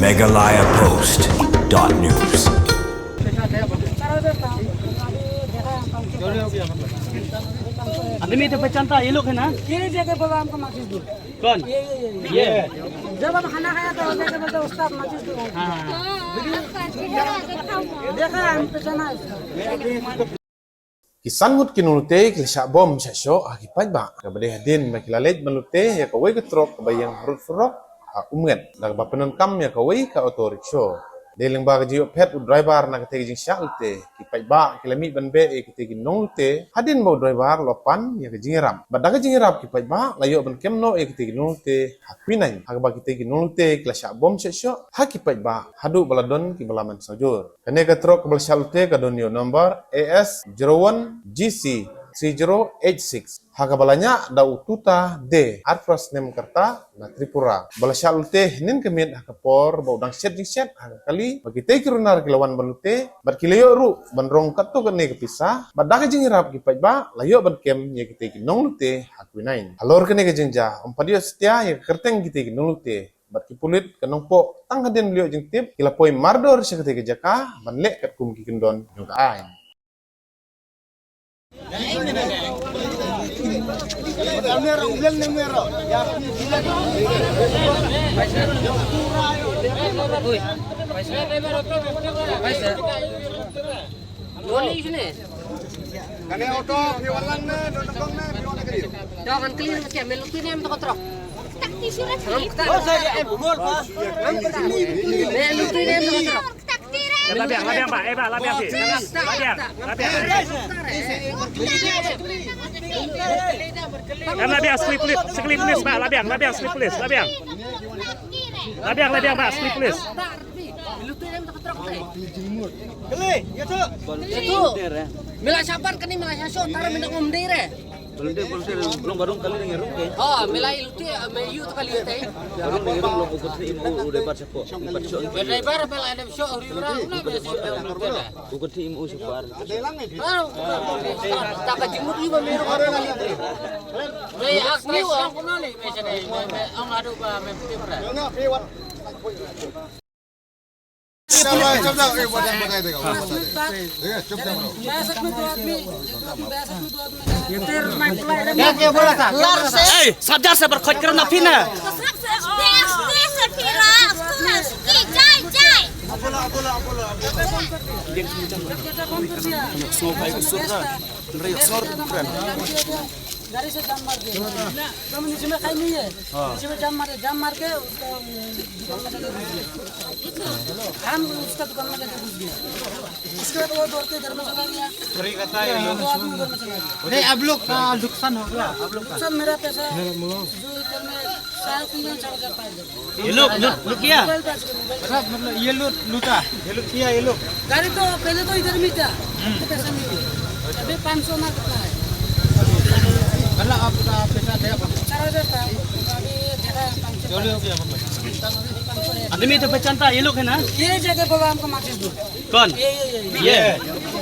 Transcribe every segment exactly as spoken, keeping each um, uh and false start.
Meghalaya Post dot news. आदमी तो पहचानता, ये लोग है ना? ये जगह बोला हमको माचिस दो। कौन? ये, ये, ये, ये। ये। जब हम खाना खाया था, वो जगह बोलते, "उस्ताद, माचिस दो।" हाँ। देखा, हम पहचाना है उसको। Ki san ngut ki nonglute ki la shah bom shah shoh ha ki paidbah. Kaba dei hadien ba ki la leit ban lute ïa kawei ka trok kaba ïeng harud surok ha Umnget, da kaba pyndonkam ïa kawei ka auto rickshaw. Dei lyngba ka jingïoh phet u driver na katei ka jingshah lute, ki paidbah ki la mih ban beh ïa kitei ki nonglute hadien ba u driver u la pan ïa ka jingïarap. Bad da ka jingïarap ki paidbah la ïoh ban kem noh ïa kitei ki nonglute ha Kwinain, ha kaba kitei ki nonglute ki la shah bom shah shoh ha ki paidbah haduh ba la don kiba lam ban sawjur. Kane ka trok kaba la shah lute ka don ïa u number A S zero one G C three zero eight six, ha kaba la ñiah da u Tuta De, arphew phra snem ka rta, na Tripura, ba la shah lute hynnin ka miet ha ka por ba u dang shet jingshet ha ka kali ba kitei ki runar ki la wan ban lute bad ki la ïoh ruh ban rong katto katne ka pisa. Bad da ka jingïarap ki paidbah la ïoh ban kem ïa kitei ki nonglute ha Kwinain. Halor kane ka jingjia ym pat ïoh satia ïa ka kyrteng kitei ki nonglute. Bad ki pulit ka Nongpoh tang hadien ba la ïoh jingtip ki la poi mardor sha katei ka jaka ban leh katkum ki kyndon jong ka aiñ. Kane auto phi wan lang ne, don kong ne, phi wan ne kali. To kan clean ke, me luti ne em to kotrok. Me luti ne em to kotrok. Labiang, labiang, Bah, eh, Bah, labiang, Bah. Labiang, labiang. Em, labiang, sekali pulis, sekali pulis, Bah, labiang, labiang, sekali pulis, labiang. Labiang, labiang, Bah, sekali pulis. Kali, ya tu. Ya tu. Mila sabar kani mila saso tar mina ngom dei re. Belum dia, belum dia, belum baru kali dengan ruke. Oh, mila iluti, me yu tu kali utai. Baru dengan ruke, udah baca kok. Baca. Driver bela ada show uri orang na me. Bukan tim u separ. Ah, tak ka jingmut iba me ro. Me asli wa. Ang adu ba me putih pera. ए, सब जा से पर खोज करना फिर ना। गाड़ी से जाम मार दिया। तो नीचे में खाई नहीं है। हाँ। नीचे में जाम मार, जाम मार के उसका, अ, दुकान में जाके घुस गया। हम उसका दुकान में जाके घुस गया। उसके बाद वो दौड़ के घर में चला गया। दो आदमी घर में चला गया। नहीं, आप लोग का नुकसान हो गया, आप लोग का? नुकसान मेरा पैसा, जो इधर में साढ़े तीन हजार, चार हजार पाया। ये लोग लूट, लूट किया? मोबाइल पास करो, मोबाइल। सब मतलब ये लूट, लूटा, ये लूट किया, ये लोग। गाड़ी तो पहले तो इधर में था, हम्म। तो पैसा नहीं है। अभी पाँच सौ ना कितना है? मतलब आपका पैसा गया? चार हजार था, अभी देखा है पाँच सौ। चोरी हो गया मतलब? आदमी तो पहचानता, ये लोग है ना? ये जगह बाबा हमको माचिस दो। कौन? ये, ये, ये, ये। ये।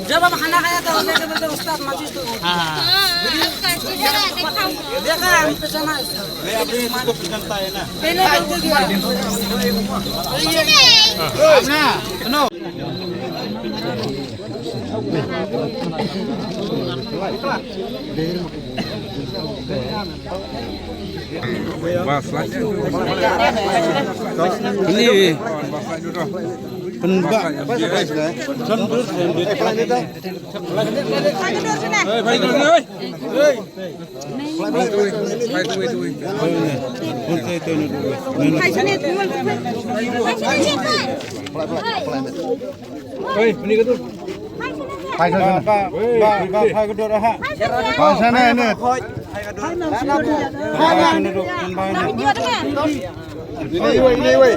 जब हम खाना खाया था, वो लेके बोलते, "उस्ताद, माचिस दो।" हाँ, हाँ। देखा है, हम पहचाना है उसको। नहीं, अभी इसको पहचानता है ना। पहले बोल के गया। ये, ये। अपना, सुनो। Bas, lah. Ini. Pynbah. Hei, ini ka tu. Phai ka dor ha. Phai sana ne. Ini wei, ini wei.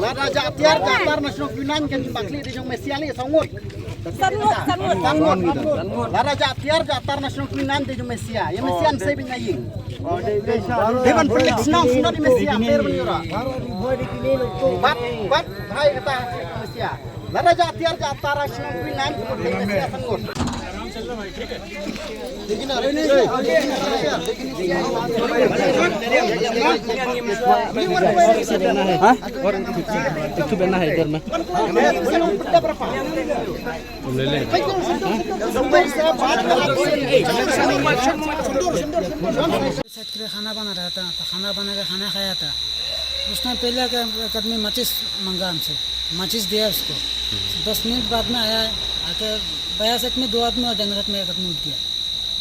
Lada ja tiar ja tar na shnong Kwinain kan bakli di jong Mesia li sangut. Sangut, sangut. Sangut. Lada ja tiar ja tar na shnong Kwinain di jong Mesia. Ya Mesia sei bin na ying. Dewan pelik shnong shnong di Mesia ter menyura. Bat, bat, hai kata Mesia. Lada ja tiar ja tar na shnong Kwinain di Mesia sangut. हाँ? और एक ठो बना है इधर में। ले ले। हाँ? सेठ के लिए खाना बना रहा था, तो खाना बना के खाना खाया था। उसने पहले एक, एक आदमी माचिस मांगा हमसे, माचिस दिया उसको। दस मिनट बाद में आया है, आके बया सेट में दो आदमी और जंगल में एक आदमी उठ गया।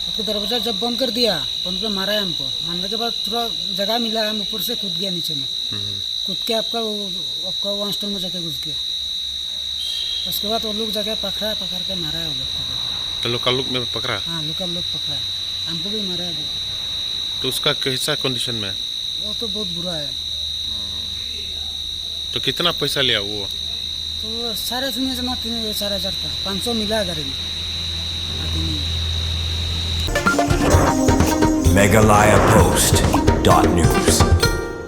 उसको दरवाज़ा जब बंद कर दिया, बंद कर मारा है हमको। मारने के बाद थोड़ा जगह मिला, हम ऊपर से कूद गया नीचे में। कूद के आपका वो, आपका वन स्टोन में जाके घुस गया। उसके बाद वो लोग जाके पकड़ा, पकड़ के मारा है वो लोग को। तो लोकल लोग में पकड़ा? हाँ, लोकल लोग पकड़ा है, हमको भी मारा है वो। तो उसका कैसा कंडीशन में? वो तो बहुत बुरा है। तो कितना पैसा लिया वो? तो साढ़े तीन हज़ार ना, तीन हज़ार, चार हज़ार था, पाँच सौ मिला गाड़ी में। Meghalaya Post dot news.